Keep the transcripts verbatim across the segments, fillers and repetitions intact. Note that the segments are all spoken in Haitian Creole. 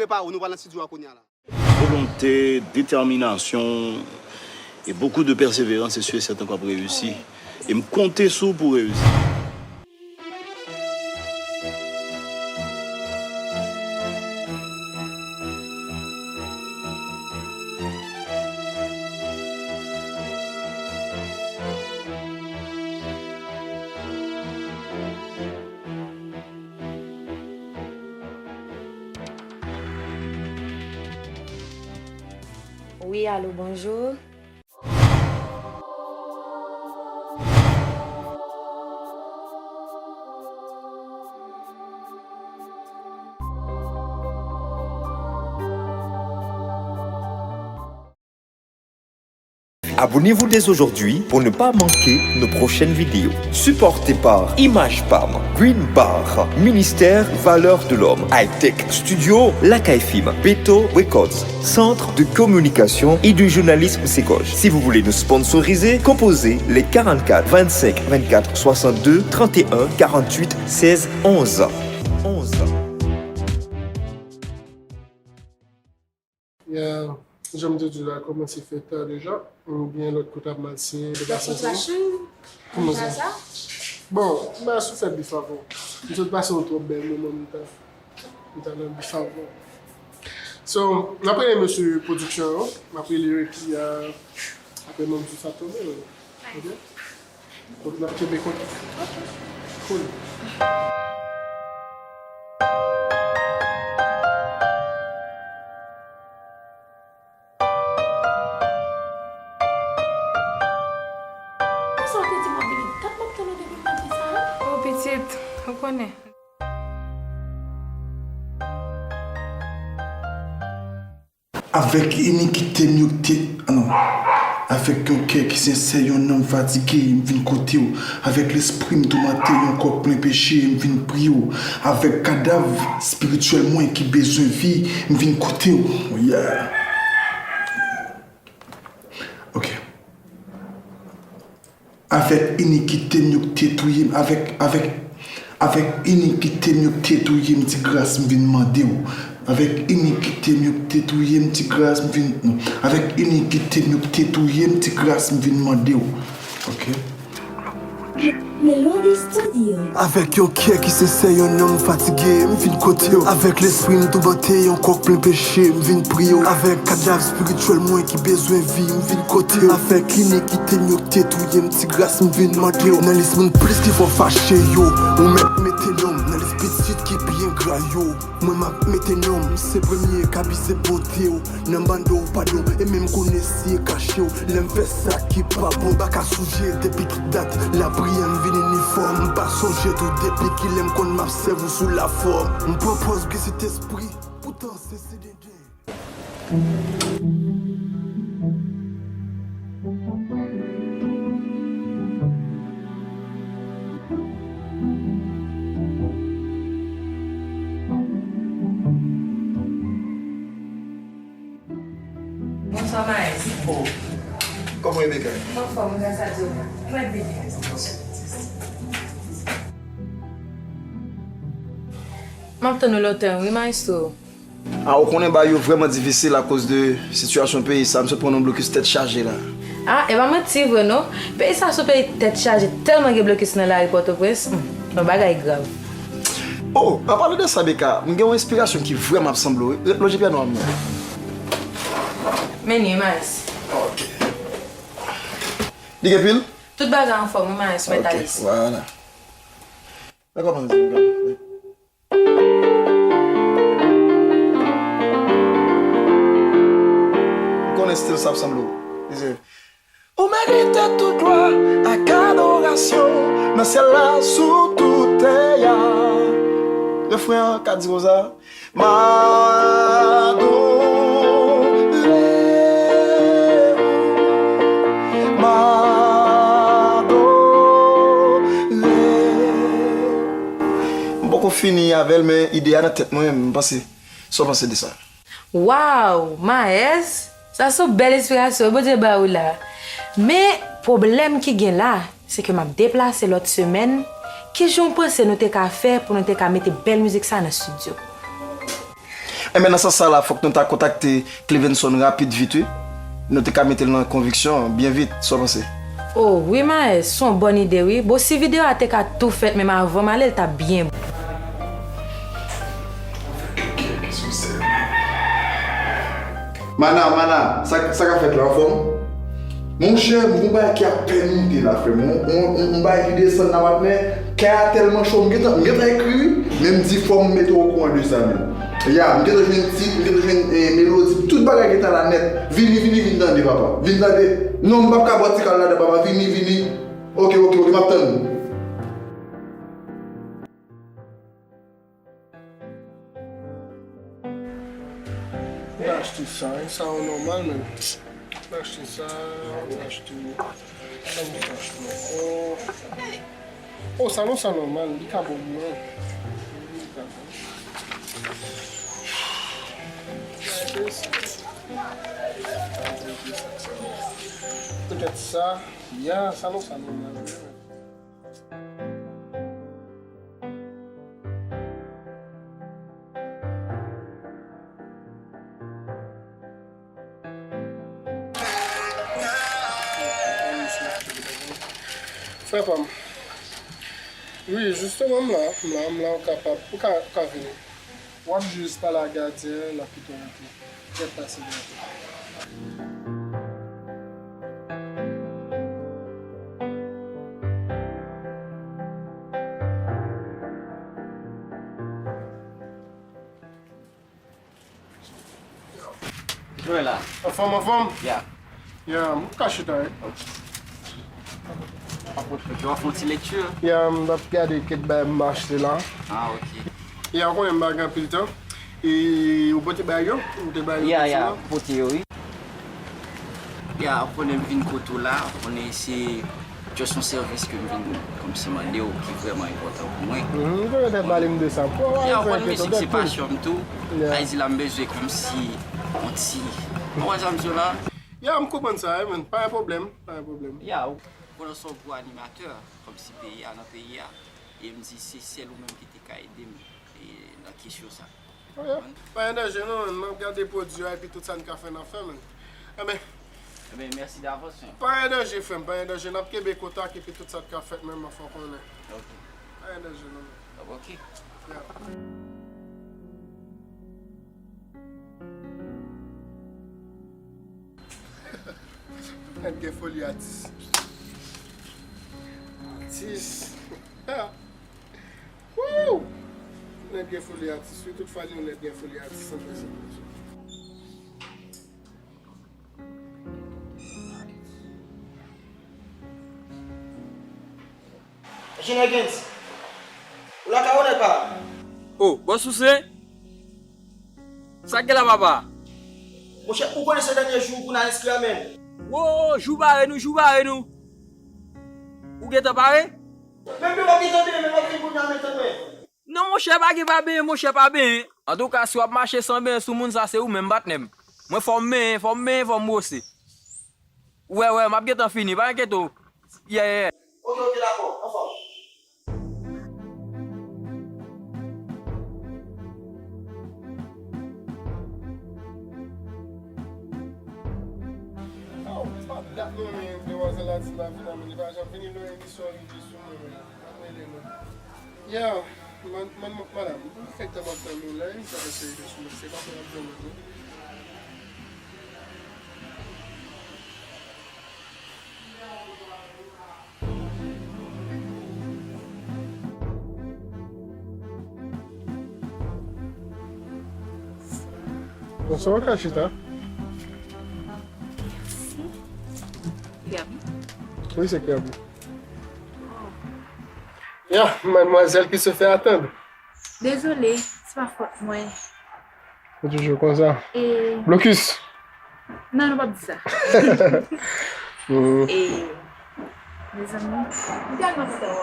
Prepare w, nou pral nan estidyo a kounye a la. Volonté, détermination et beaucoup de persévérance, c'est sûr et certain qu'on va réussir. Et m konte sou w pou w réussir. Wi, alo, bonjou. Abonnez-vous dès aujourd'hui pour ne pas manquer nos prochaines vidéos. Supporté par Image Pam, Green Bar, Ministère Valeurs de l'Homme, Hightech Studio, Lakay Film, Beto Records, Centre de communication et de journalisme Secoche. Si vous voulez nous sponsoriser, composez les quarante-quatre vingt-cinq vingt-quatre soixante-deux trente et un quarante-huit seize onze. onze. Yeah, jan m te di la, kòmanse fè ta deja. Oubyen lòt kote ap mal siyen, de Lòt fason kote sa. Kòman sa? Sa? Bon, m pa sou fè bif avè w. M sot pase yon twòp bèl moman, m ta, m ta nan bif avè w. So, m ap rele mesye pwodiksyon yo, m ap rele yo epi, euh, apre m ap di sa tonbe, ok? Donk, n ap kenbe kontak. Cool. Konsa w te di m ap vini dat m ap tann ou depi maten sa a? O pitit, ou konnen. Avèk inikite m yo te, ah non. Avèk yon kè ki sensè, yon nanm fatige, m vin kote w. Avèk lespri m toumante, yon kò plen peche, m vin priye w. Avèk kadav espirityèl mwen ki bezwen vi, m vin kote w. Oh, yeah. Ok. Avèk inikite m yo k te touye m, avèk, avèk, avèk inikite m yo k te touye m, ti gras m vin mande w. Avèk inikite m yo k te touye m, ti gras m vin, non. Avèk inikite m yo k te touye m, ti gras m vin mande w. Ok. Melody Studio. Avèk yon kè ki sensè, yon nanm fatige, m vin kote w. Avèk lespri m toumante, yon kò k plen peche, m vin priye w. Avèk kadav espirityèl mwen ki bezwen vi, m vin kote w. Avèk inikite m yo k te touye m, ti gras m vin mande w. Nan lis moun plis ki fò fache yo, ou mèt mete non m. Nan lis pitit ki pi engra yo, mwen m ap mete non m. Se premye k abize bote w. Nan mande w padon, e menm konnen si e kache w. Lè m fè sa ki pa bon, m pa ka sonje depi ki dat. Lapriyè m vin inifòm, m pa sonje tou depi kilè m konn m ap sèvi w sou lafòm. M pran pòz gen Sentespri, poutan se se dede. Bonswa, Maes. Oh. Kòman Rebecca? M anfòm, gras a Dye. Mwen byen. M ap tann ou lontan, wi, maestro. A, ou konnen bagay yo vrèman difisil akoz de sitiyasyon peyi sa. M sot pran yon blokis tèt chaje la. A, e pa manti vre non. Peyi sa se yon peyi tèt chaje, tèlman gen blokis nan lari Pòtoprens. Hmm, yon bagay grav. Oh, an palan de sa, Becca, m gen yon enspirasyon ki vrèman ap sanble w, wi. Ret lonje pyano a, m. Men li, Maes. Ok. Li gen pil? Tout bagay anfòm, wi, Maes, mèt Alice. Ok, vwala. Mwen kòmanse, m konnen stil sa ap sanble w. Li se, ou merite tout glwa ak adorasyon nan syèl la, sou tout tè a. Refren an ka di konsa, m adore w, m adore w. M poko fini avè l, men ide a nan tèt mwen, m panse. Sa w panse de sa? Waw, Maes! Sa se yon bèl enspirasyon Bondye ba ou la. Men, pwoblèm ki gen la, se ke m ap deplase lòt semèn. Kijan w panse nou te ka fè pou nou te ka mete bèl mizik sa nan estidyo? Enben, nan sans sa la, fòk nou ta kontakte Clevenson rapid vit, wi. Nou te ka mete l nan konviksyon byen vit, sa w panse? O, wi, Maes, se yon bòn ide, wi. Bon, si videyo a te ka tou fèt menm avan m ale, l t ap byen bon. Mana, mana, sa, sa k ap fèt la, anfòm? Monchè, m gon bagay ki ap pèmite la, frè m. On, on, on, on bagay ki desann la, patnè. Kay a tèlman cho, m gentan, m gentan ekri, wi, men m di fò m mete w okouran de sa, menm. Ya, m gentan jwenn tit, m gentan jwenn, eh, melodi, tout bagay gentan la nèt. Vini, vini, vin tande, papa. Vin tande. Non, m p ap ka bò ti kal ladan, papa. Vini, vini. Oke, oke, oke, m ap tann ou. Mwen achte sa, wi. Sa yo nòmal, men. Mwen achte sa, mwen achte. Sa mwen achte ankò. O, sa non, sa nòmal, li ka bon, mwen. Li ka bon. Petèt sa, ya, sa non, sa nòmal, wi. Frè pa m. Wi, jisteman, m la, m la, m la, ou kapab, ou ka, ou ka vini. W ap jis pale ak gadyen an, l ap kite w rantre. Kèt pase byen. Jwe la. Anfòm, anfòm? Ya. Ya, m ka chita, wi. Ok. Apot, yo ap fè yon ti lekti. Ya, m ap gade kèk bagay m achte la. Ah, ok. Ya, ou konnen m pa gen anpil tan. E ou pote bagay yo? Ou te bay yo? Ya, ya, m pote yo, wi. Ya, ou konnen m vin kote w la, ou konnen se just yon sèvis ke m vin kòmsi mande w ki vrèman enpòtan pou mwen. Mhm, m konnen w te pale m de sa. Ya, ou konn mizik se pasyon m tou. Ya. Sa vle di la m bezwen kòmsi yon ti, ou wè sa m di w la? Ya, m konprann sa, wi, man. Pa gen pwoblèm, pa gen pwoblèm. Ya, ou konnen se yon gwo animatè, kòmsi peyi a, nan peyi a. E m di se sèl ou menm ki te ka ede m, e, nan kesyon sa. Ok. Pa gen danje non, man. M ap gade pwodui a epi tout sa n ka fè, n ap fè, man. Enben. Enben, mèsi davans, man. Pa gen danje, frè m, pa gen danje. N ap kenbe kontak epi tout sa k ap fèt, man, m ap fè w konnen. Ok. Pa gen danje non, man. Ok. Ya. Nèg gen foli atis. Atis. Wouw! Nèg gen foli atis, wi. Tout fwa li yon nèg gen foli atis, ann fè sa. Jenkins, ou lakay ou nèg pa? O, bòs ou se? Sa k gen la, papa? Monchè, ou konnen se dènye jou pou n al enskri a, menn. Wo, jou bare nou, jou bare nou. Ou gentan pare? Men, men, m ap gentan vini, men, m ap vini kounye a, men, tann mwen. Non, monchè, pa gen pa benyen, monchè, pa benyen. Antouka, si w ap mache san benyen sou moun, sa se ou menm, patnè m. Mwen fò m benyen, fò m benyen, fò m bwose. Wè, wè, m ap gentan fini, pa enkyete w. Yè, yè, yè. Ok, ok, dakò, anfòm. Oh, se pa dat non, men demwazèl la di la, finalman, li pa janm vini nan emisyon, li di sou mwen, men. Ap rele nou. Ya, man, man, madanm, m fèk tann w ap tann ou la, wi, sa fè serye sou mwen, se pa pou w ap tann mwen, non. Bonswa, w ka chita. Mèsi. Gaby? Wi, se Gaby. Ya, madmwazèl ki sou fè atann. Dezole, se pa fòt mwen. Ou toujou konsa. E blokis. Non, nou p ap di sa. Mhm. E, mezanmi, m tèlman kontan wè w.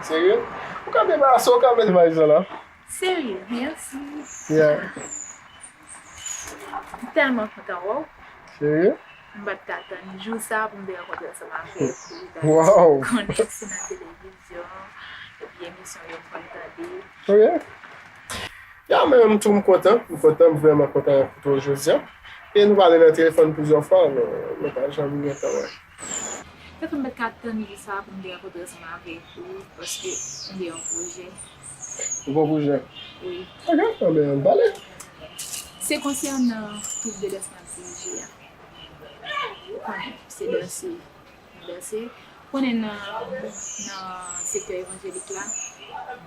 Serye? Ou ka debarase, ou ka met valiz lan la. Serye, mèsi. Yeah. M tèlman kontan wè w. Serye? M pa t ka tann jou sa pou m te rankontre ansanm avèk ou, bagay sa. Wow! Konnen se nan televizyon, epi emisyon yo m konn tande. Ok. Ya, mwen menm tou, m kontan. M kontan, m vrèman kontan rankontre w jodi a. E nou pale nan telefòn plizyè fwa, men nou pa janm gen tan wè. Sa fè m pa t ka tann jou sa pou m te rankontre ansanm avèk ou, paske m gen yon pwojè. Ou gen yon pwojè? Wi. Ok, anben, ann pale. Se konsènan twoup de dans m ap dirije a. Ou konnen, se danse. Danse. Ou konnen nan, nan sektè evanjelik la,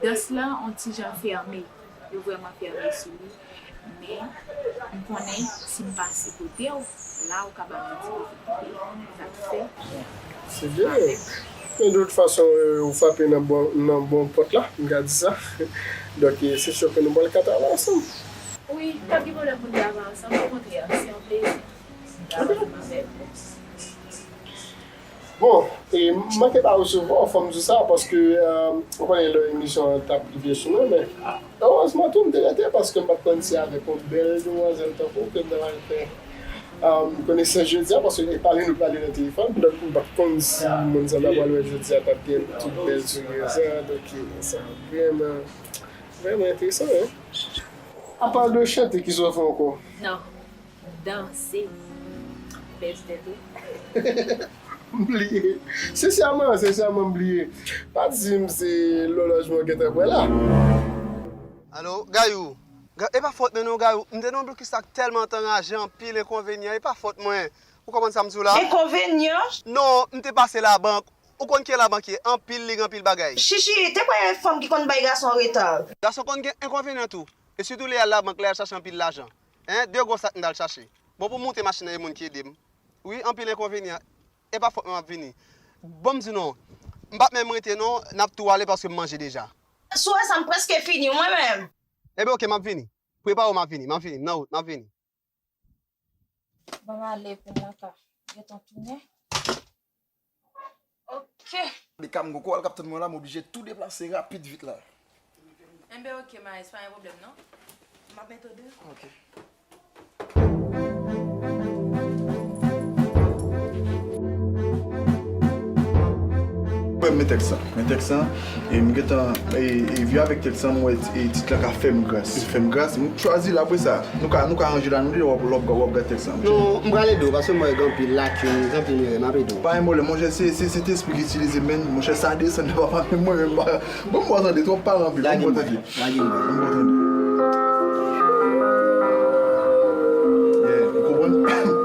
dans la on ti jan fèmen. Yo vrèman fèmen sou li. Men, m konnen si m pase kote w, la ou ka ba m yon ti vizit. Sa k fè. Se byen. Men de tout fason, euh, ou frape nan bon, nan bon pòt la, m ka di sa. Donk, euh, se si ke nou pral ka travay ansanm. Wi, pa gen pwoblèm pou n travay ansanm. Okontrè, se yon plezi. Bon, e m manke pa resevwa w, fò m di w sa, paske, euh, ou konnen lè emisyon an t ap rive sou mwen, men erèzman tou m te rete, paske m pa t konn si avèk yon bèl demwazèl tankou w ke m ta pral fè, euh, konesans jodi a, paske e pale nou pale nan telefòn, donk m pa t konn si moun sa m ta pral wè jodi a t ap gen tout bèl souri sa, donk, e, sa vrèman, vrèman enteresan, wi. Apa de chante, kisa w fè ankò? Non. Danse. Bèl tèt ou. M bliye. Sensèman, sensèman, m bliye. Pa di m se lòlòj mwen gentan pran la. Alo, Gayou. Ga-, e pa fòt mwen non, Gayou. M te nan yon blokis la k tèlman t anraje, anpil enkonvenyan. E pa fòt mwen. Ou konprann sa m di w la? Enkonvenyan? Non, m te pase labank. Ou konn ki labank ye? Anpil lig, anpil bagay. Chichi, te kwè e fanm ki konn bay gason reta. Gason konn gen enkonvenyan tou. E sitou lè y al labank, lè y al chache anpil lajan. Hein, de gwo sak m t al chache. Bon, pou m moute machin nan, e moun ki ede m. Wi, anpil enkonvenyan. E pa fòt mwen m ap vini. Bon, m di non. M p ap menm rete non, n ap tou ale paske m manje deja. Si w wè sa, m prèske fini, mwen menm. Ebyen, oke, m ap vini. Prepare w, m ap vini, m ap vini, m nan wout, m ap vini. Ban m ale pou mwen ka gentan tounen. Ok. De ka m gon koral k ap tann mwen la, m oblije tou deplase rapid vit la. Enben, ok, Maes, pa gen pwoblèm non. M ap mete w deyò. Ok. Frè m, men tèks la, men tèks la, e m gentan, e, e vye avèk tèks la, m wè, e, tit la ka fè m gras. Fè m gras, m chwazi l apre sa. Nou ka, nou ka ranje la, nou de w ap, w ap, w ap gad tèks la, monchè. Non, m pral ede w, paske m wè gen anpil lakin, gen anpil erè, m ap ede w. Pa gen pwoblèm, monchè, se, se Sentespri ki itilize m, men, monchè, sa desann nan papa, men mwen menm, pa, bon, m pa tande, twòp pale anpil, bon, m kontan. Lage m, lage m. Bon, bon, bon. Yeah, ou konprann?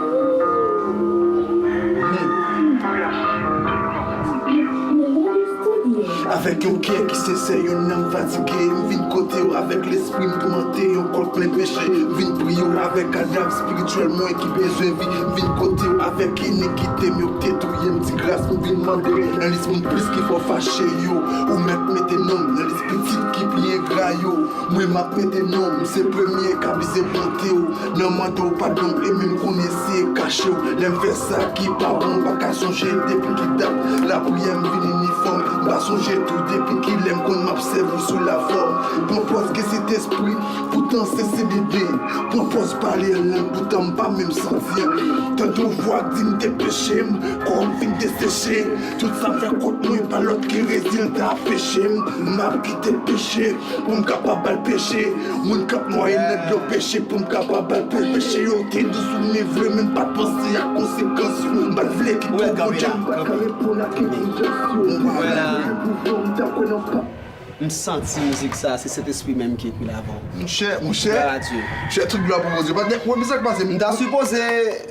Avèk yon kè ki sensè, yon nanm fatige, m vin kote w avèk lespri m toumante, yon kò plen peche, m vin priye w avèk kadav espirityèl mwen ki bezwen vi, m vin kote w avèk inikite m yo k te touye m, ti gras m vin mande, nan lis moun plis ki fò fache yo, ou mèt mete non m nan lis pitit ki pi engra yo. Mwen m ap mete non m, se premye k ap vizye plante w. Nan mande w padon, e menm kounye eseye kache w. Lè m fè sa ki pa bon, m pa ka sonje depi ki dat lapriyè m vin inifòm. M pa sonje tou depi kilè m konn m ap sèvi w sou lafòm. Pran pòz gen Sentespri, poutan se C D D. Pran pòz pale an lang, poutan m pa menm santi an. Tande yon vwa k di m depeche m, kò m fin deseche. Tout sa m fè kont mwen, pa lòt ke rezilta peche m. M ap kite peche. Pou m kapab al peche, moun k ap nwaye nan dlo peche, pou m kapab al pe-, peche yo te dous ou m vle, men m pa t panse a konsekans yo. M pa t vle kite Bondye, m pa t ka reponn ak egzijans yo. M pa t vle pou vwa m ta kwè nan pa. M santi mizik sa, se Sentespri menm ki ekri l avè w. Monchè, monchè, monchè, tout glwa pou Bondye. Patnè, ou wè sa k pase? M ta sipoze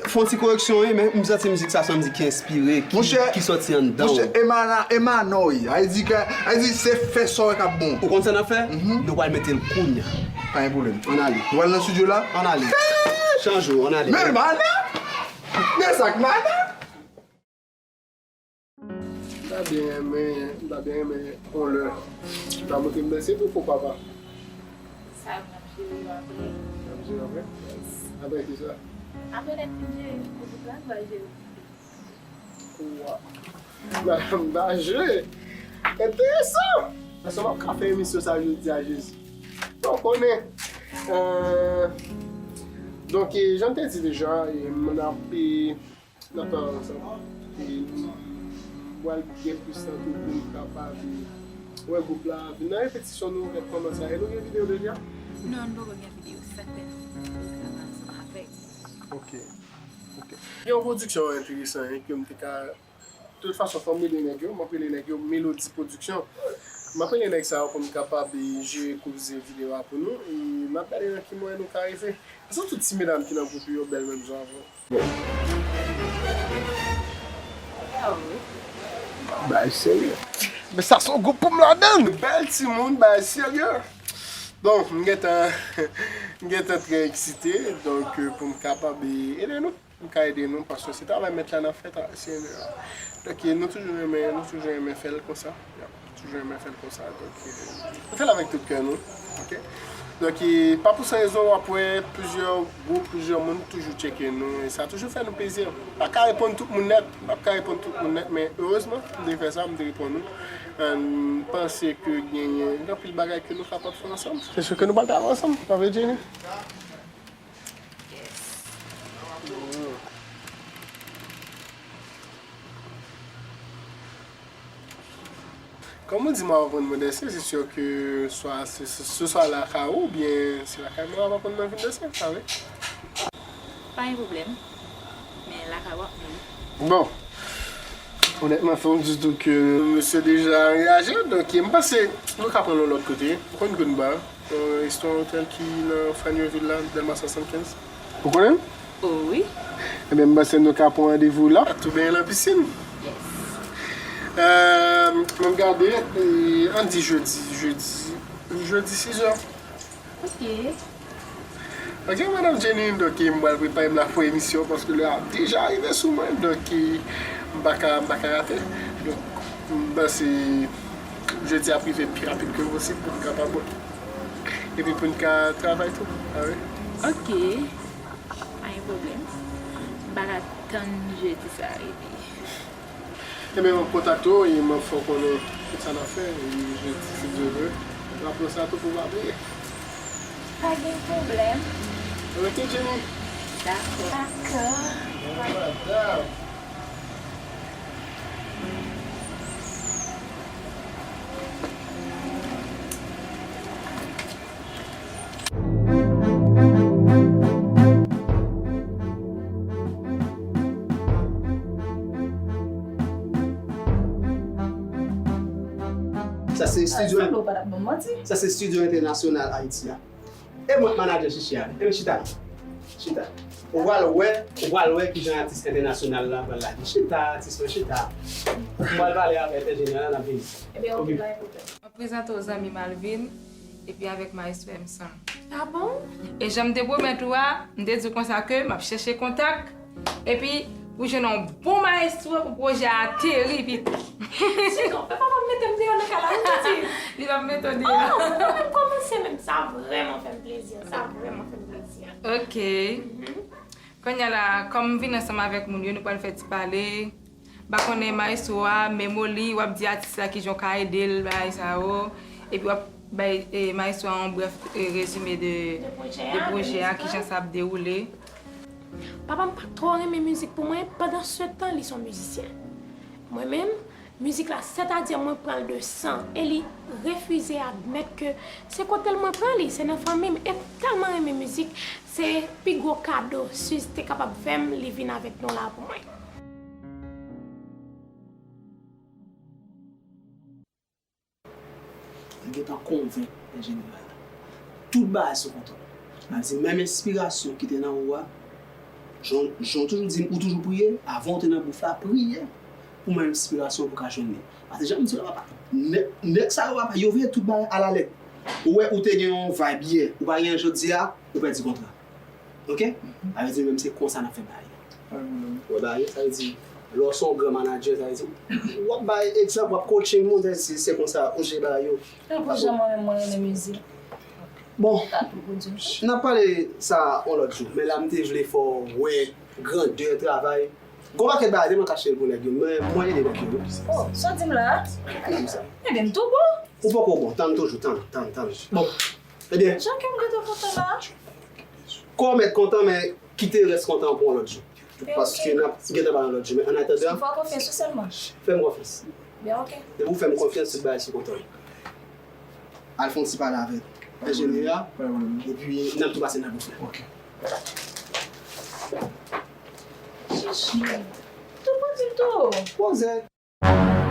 fè yon ti koreksyon, wi, men m santi mizik sa se yon mizik ki enspire, ki, ki soti anndan w. Monchè, Emana, Emanòy, a di ke, a di se fè sa w wè k ap bon. Ou konn sa n ap fè? Nou pral mete l kounya. Pa gen pwoblèm. Ann ale. Nou pral nan estidyo la? Ann ale. Chanje w, ann ale. Men Emana! Men sa k Mana! M ta byen renmen, m ta byen renmen yon lè ou ta montre m danse tou pou papa. Sa m ap jere yo apre. M ap jere apre? Yes. Apre kisa? Apre lè n fin jere gwoup la, nou va jere. Wa. M pa jwe. Enteresan! Paske m ap ka fè emisyon sa jodi a, Jezi. Bon, konnen. Euh, donk, e, jan m te di deja, e, m ap, e, N ap travay ansanm. E m pral gen plis tan tou pou m kapab wè gwoup la vin nan repetisyon nou, wè kòman sa ye. Nou gen videyo deja. Non, nou poko gen videyo, sa k fè nou travay ansanm avèk. Ok. Ok. Gen yon pwodiksyon enteresan, hein, ke m te ka, de tout fason, fò m rele nèg yo, m ap rele nèg yo Melody Production. M ap rele nèg sa yo pou m kapab, e, jere koze videyo a pou nou, e n ap gade nan ki mwayen nou ka rive. Èske tout ti medam ki nan gwoup yo bèl menm jan avè w? Bon. Bagay serye. Men sa se yon gwoup pou m ladan l. Bèl timoun, bagay serye. Bon, m gentan, m gentan trè eksite, donk, euh, pou m kapab, e, ede nou. M ka ede nou, paske se travay mèt la n ap fè, tra-, se, donk, e, nou toujou renmen, nou toujou renmen fè l konsa. Toujou renmen fè l konsa. Donk, e, nou fè l avèk tout kè nou. Ok? Donk, e, pa pou san rezon, w ap wè plizyè gwoup, plizyè moun toujou tcheke nou. E sa toujou fè nou plezi. M pa ka reponn tout moun nèt. M p ap ka reponn tout moun nèt, men erezman, m te fè sa, m te reponn nou. E, m panse ke genyen anpil bagay ke nou kapab fè ansanm. Se si ke nou pral travay ansanm, pa vre, Jenny? Yes. Kòm ou di m ap aprann mwen danse, se si ke swa se, se, se swa lakay ou oubyen se lakay mwen w ap aprann mwen vin danse, pa vre? Pa gen pwoblèm. Men lakay w ap vin. Bon. Onètman, fò m di tou ke mesye deja angaje, donk m panse nou ka pran l yon lòt kote. Ou konn Goumba? Euh, Histoire Hotel ki nan Fanyeuville la, Dèlma swasannkenz. Ou konnen l? Oh wi. Ebyen, m panse nou ka pran randevou la. Tou benyen nan pisin. Yes. Euh, m ap gade, e, ann di jedi, jedi, jedi sizè. Ok. Ok, madanm Jenny, donk, e, m pral prepare m la pou emisyon, paske lè a deja rive sou mwen, donk, e, m pa ka, m pa ka rate. Donk, m panse jedi ap rive pi rapid ke posib pou m kapab wè. Epi pou n ka travay tou, pa vre? Ok. Pa gen pwoblèm. M pa ka tann jedi sa rive. Ebyen, m ap kontakte w e m ap fè w konnen tout sa n ap fè. E jedi, si Dye vle, n ap fè sa tou pou w pa bliye. Pa gen pwoblèm. Ok, Jenny? Dakò. Dakò. Bon, madanm. Sa se estidyo, sa se estidyo entènasyonal Ayiti a. E mwen k manadjè Chichi a. Ebyen, chita. Chita. Ou pral wè, ou pral wè kijan atis entènasyonal la pral lage. Chita, atis mwen, chita. M pral pale avèk enjenyè a, n ap vini. Ebyen, ok, pa gen pwoblèm. Mwen prezante w zanmi Malvin, epi avèk Maestro Emson. Ah bon? E jan m te pwomèt ou a, m te di w konsa ke m ap chèche kontak, epi pou jwenn yon bon maestro pou pwojè a ateri vit. Sinon, papa pa mete m deyò nan kay la, wi, pitit. Li p ap mete w deyò. Oh, mwen menm kòmanse menm, sa vrèman fè m plezi, sa vrèman fè m plezi. Ok. Mhm. Kounye a la, kòm m vin ansanm avèk moun yo, nou pral fè ti pale. M pa konnen maestro a, men Molly, w ap di atis la kijan w ka ede l, bagay sa yo. Epi w ap bay, e, maestro a yon brèf, e, rezime de, de pwojè a, kijan sa ap dewoule. Papa m pa twò renmen mizik pou mwen, pandansetan li se yon mizisyen. Mwen menm, mizik la, sètadi mwen pran l de san, e li refize admèt ke se kote l mwen pran li, se nan fanmi m, e m tèlman renmen mizik, se pi gwo kado Suze te kapab fè m, li vin avèk non la pou mwen. Li gentan konvenk enjenyè a. Tout bagay sou kontwòl. Sa vle di, menm enspirasyon ki te nan ou a, jan, jan w toujou di m, ou toujou priye, avan w te nan bouf la, priye pou menm enspirasyon pou w ka jwenn li. Paske jan m di w la, papa, nèg, nèg sa yo, papa, yo veye tout bagay alalèt. Ou wè, ou te gen yon vibe yè, ou pa genyen jodi a, ou pèdi kontra. Ok? Sa vle di menm se konsa n ap fè bagay yo. Wè bagay yo, sa vle di, lè w se yon gran manadjè, sa vle di, w ap bay egzanp, w ap coaching moun, sa vle di, se konsa ou jere bagay yo. Tankou jan mwen menm mwen renmen mizik. Bon, n ap pale sa yon lòt jou, men la m te vle fè w wè grandè travay. Gon pakèt bagay, te mwen kache l pou nèg yo, men mwen ede nèg yo, wi. Oh, sa w di m la a? Ebyen, m tou bon. Ou poko bon, tann toujou, tann, tann, tann. Bon, ebyen. Jan kè m gentan kontan la a. Kò w mèt kontan, men kite rès kontan pou yon lòt jou. Paske n ap gentan pale yon lòt jou, men an atandan. Fè w konfyans ou sèlman. Fè m konfyans. Byen, ok. Depi w fè m konfyans, tout bagay sou kontwòl. Al fè yon ti pale avè l. enjenyè a, epi n ap tou pase nan bouf la. Ok. Chichi. Tou pran di l tou. Poze.